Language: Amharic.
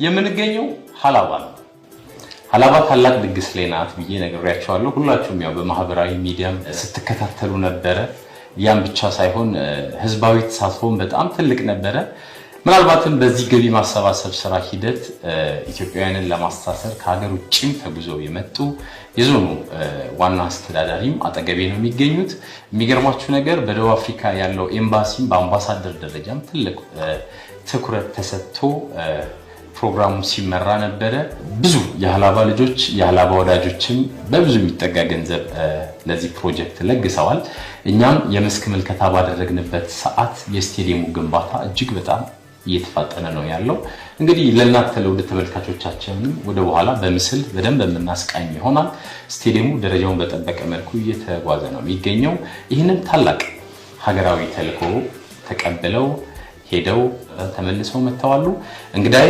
የምንገኘው ሀላባ ነው። ሀላባ ታላቅ ድግስ ላይ ናት ብዬ ነግሬያቸዋለሁ። ሁላችሁም ያው በማህበራዊ ሚዲያም ስትከታተሉ ነበረ። ያም ብቻ ሳይሆን ህዝባዊ ተሳትፎም በጣም ትልቅ ነበረ። ምናልባትም በዚህ ገቢ ማሰባሰብ ስራ ሂደት ኢትዮጵያውያንን ለማስተሳሰር ከሀገር ውጭም ተጉዘው የመጡ የዞኑ ዋና አስተዳዳሪም አጠገቤ ነው የሚገኙት። የሚገርማችሁ ነገር በደቡብ አፍሪካ ያለው ኤምባሲም በአምባሳደር ደረጃም ትልቅ ትኩረት ተሰጥቶ ፕሮግራሙ ሲመራ ነበረ። ብዙ የሀላባ ልጆች፣ የሀላባ ወዳጆችም በብዙ የሚጠጋ ገንዘብ ለዚህ ፕሮጀክት ለግሰዋል። እኛም የመስክ ምልከታ ባደረግንበት ሰዓት የስቴዲየሙ ግንባታ እጅግ በጣም እየተፋጠነ ነው ያለው። እንግዲህ ለእናንተ ለውድ ተመልካቾቻችንም ወደ በኋላ በምስል በደንብ የምናስቃኝ ይሆናል። ስቴዲየሙ ደረጃውን በጠበቀ መልኩ እየተጓዘ ነው የሚገኘው። ይህንን ታላቅ ሀገራዊ ተልዕኮ ተቀብለው ሄደው ተመልሰው መጥተዋሉ። እንግዳይ